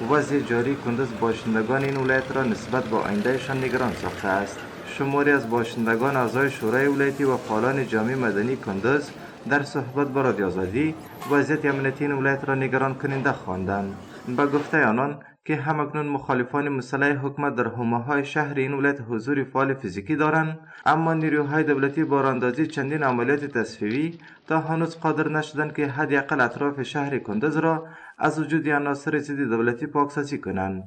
وضع جاری کندز باشندگان این ولایت را نسبت به آیندهشان نگران ساخته است. شماری از باشندگان، اعضای شورای ولایتی و فعالان جامعه مدنی کندز در صحبت با رادیو آزادی وضعیت امنیتی این ولایت را نگران کننده خواندند. به گفته آنان که همکنون مخالفان مسلح حکومت در حومه شهر این ولایت حضور فعال فیزیکی دارند، اما نیروهای دولتی با راه‌اندازی چندین عملیات تصفیوی تا هنوز قادر نشدند که حداقل اطراف شهر کندز را از وجود عناصر ضد دولتی پاکسازی کنند.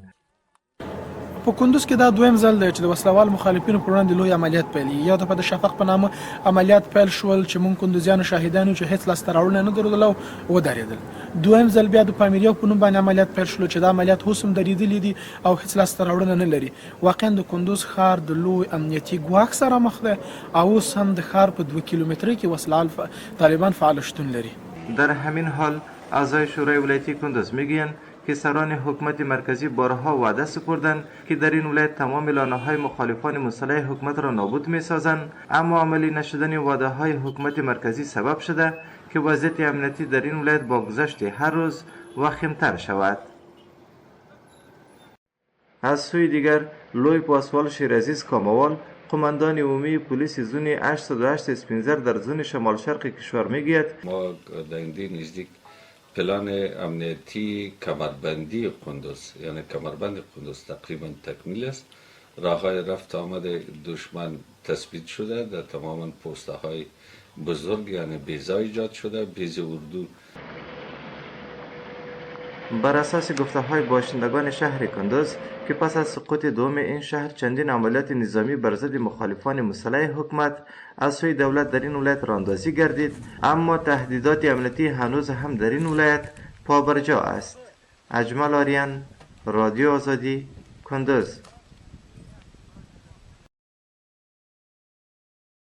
په کندوز کې دا دویم ځل دی چې د وسلوال مخالفینو پر وړاندې لوی عملیات پیلېږي. یو دفعه د شفق په نامه عملیات پیل شول چې موږ کندوزیانو شاهدان یو چې هیڅ لاسته راوړنه نه درلودله او ودرېدل. دویم ځل بیا د پامیریو په نوم باندې عملیات پیل شول چې دا عملیات اوس هم درېدلي دي او هیڅ لاسته راوړنه نه لري. واقعا د کندوز ښار د لوی امنیتي ګواښ سره مخ دی او اوس هم د ښار په 2 کیلومترۍ کې وسلوال طالبان فعال شتون لري. در همین حال، اعضای شورای ولایتی کندز میگویند که سران حکومت مرکزی بارها وعده سپردند که در این ولایت تمام لانه های مخالفان مسلح حکومت را نابود می سازند، اما عملی نشدن وعده های حکومت مرکزی سبب شده که وضعیت امنیتی در این ولایت با گذشت هر روز وخیمتر شود. از سوی دیگر، لوی پاسوال شیرعزیز کاموال، قماندان عمومی پلیس زون 808 اسپینزر در زون شمال شرق کشور میگوید: ما در آینده نزدیک پلان امنیتی کمربندی قندوز، یعنی کمربند قندوز تقریبا تکمیل است. راه های رفت آمد دشمن تثبیت شده، در تمام پوسته های بزرگ، یعنی بیزا ایجاد شده، بیز اردو. بر اساس گفته های باشندگان شهر کندز که پس از سقوط دوم این شهر چندین عملیات نظامی بر ضد مخالفان مسلح حکومت از سوی دولت در این ولایت راه‌اندازی گردید، اما تهدیدات امنیتی هنوز هم در این ولایت پابرجا است. اجمل آریان، رادیو آزادی، کندز.